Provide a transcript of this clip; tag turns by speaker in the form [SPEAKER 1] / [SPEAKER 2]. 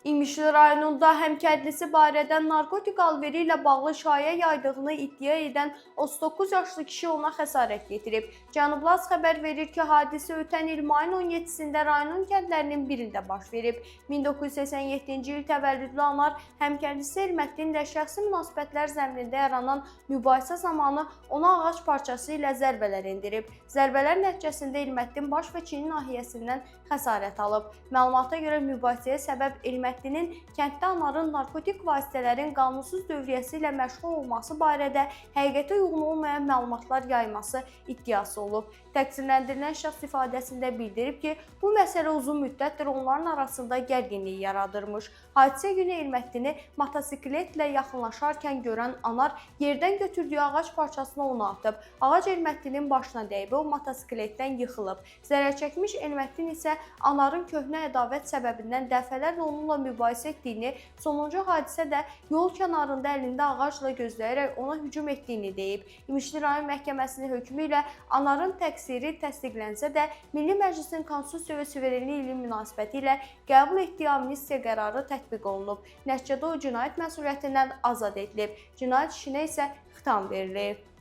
[SPEAKER 1] İmişli rayonunda həmkəndlisi barədə narkotik alveri ilə bağlı şayiə yaydığını iddia edən 39 yaşlı kişi ona xəsarət yetirib. Cənublaz xəbər verir ki, hadisə ötən il mayın 17-sində rayonun kəndlərinin birində baş verib. 1987-ci il təvəllüdlü Anar həmkəndlisi Elməddinlə şəxsi münasibətlər zəminində yaranan mübahisə zamanı ona ağac parçası ilə zərbələr endirib. Zərbələr nəticəsində Elməddin baş və çiynin nahiyəsindən xəsarət alıb. Məlumata görə mübahisəyə səbəb Elməddinin kənddə Anarın narkotik vasitələrin qanunsuz dövriyyəsi ilə məşğul olması barədə həqiqətə uyğun olmayan məlumatlar yayması iddiası olub. Təqsirləndirilən şəxs ifadəsində bildirib ki, bu məsələ uzun müddətdir onların arasında gərginlik yaradırmış. Hadisə günü Elməddini motosikletlə yaxınlaşarkən görən Anar yerdən götürdüyü ağac parçasını ona atıb. Ağac Elməddinin başına dəyib, o motosikletdən yıxılıb. Zərər çəkmiş Elməddin isə Anarın köhnə ədavət səbəbindən dəfələrlə onunla mübahisə etdiyini, sonuncu hadisə də yol kənarında əlində ağacla gözləyərək ona hücum etdiyini deyib. İmişli rayon məhkəməsinin hökmü ilə Anarın təqsiri təsdiqlənsə də, Milli Məclisin Konstitusiya və suverenlik ili münasibəti ilə qəbul etdiyi amnistiya qərarı tətbiq olunub. Nəticədə o cinayət məsuliyyətindən azad edilib. Cinayət işinə isə xitam verilib.